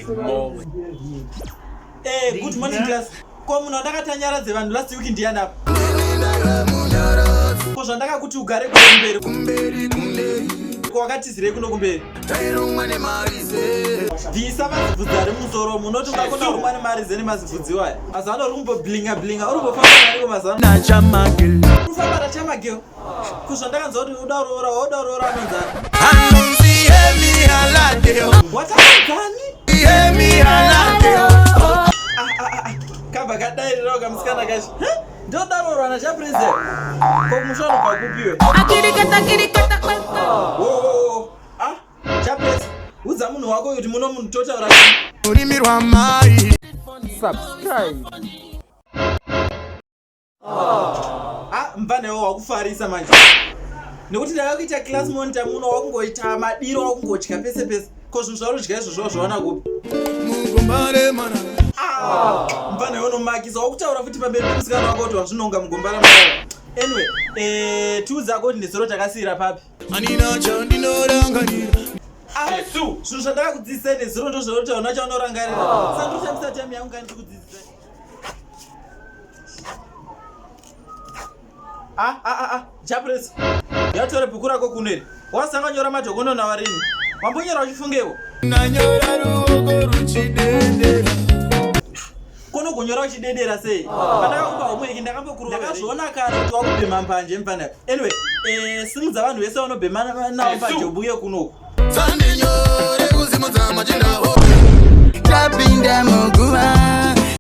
Holy moly. Eh, good morning class. Ko munhu wandakatanyaradze vanhu last week ndiyani apa? Ko zvandakakuti ugare kumberi. Kumberi kumberi. Ko wakatizirei kuno kumberi? Tairumwa nemarize. Bvisa mazibvudzi ari mumusoro munoti ungakona kurumwa nemarize nemazibvudzi iwaya. Mazuva ano uri kumboblinga blinga uri kumbofamba nariko mazuva ano. Nachamagel. Kufamba nachamagel. Ko zvandakanzwa kuti uda roora wauda roora anonzani. Anonzi Yemi Alade. Watakanzani? Yemi Alade. Ah, ah, ah, kabva kadairirawo kamusikana kacho. Ndodaroorwa nachapresident. Ko kumusha unobva kupiwe? Wo ah chapresi udza munhu wako kuti muno munhu totaura Rurimi rwamai. Subscribe. Ah, mbanewo wakufarisa manje nekuti ndakakuita class monitor muno wakungoita madiro wakungotya pese pese ko zvinhu zvaurudya izvozvo wazviwana kupi Mugomba remana. Ah, mbanewo unomakisa wakutaura futi pamberi pemusikana wako kuti wazvinonga mugomba ramana. Anyway, eh, tiudzako kuti nezuro takasiyira papi. Anina chandinorangarira. Ah, zvinhu zvandakakudzidzisai nezuro ndozvauri taona chaunorangarira. Sandoshandisa time yangu kani ndikudzidzisai. Ah, ah, ah, ah, Japres. Yatore bhuku rako kuno iri. Wasanga nyora madhokono nawa rini? Wambonyora uchifungewo? Nanyora ruoko ruchidedera. Kono kunyora uchidedera sei? Pandakakupa homework ndakambokurova. Ndakazviona kare kuti wakubhema mbanje mfana. Anyway, eh, simudza vanhu vese vanobhema navo mbanje ubuye kunoku. Sandinyore kusimudza machindawo. Tapinda muguva.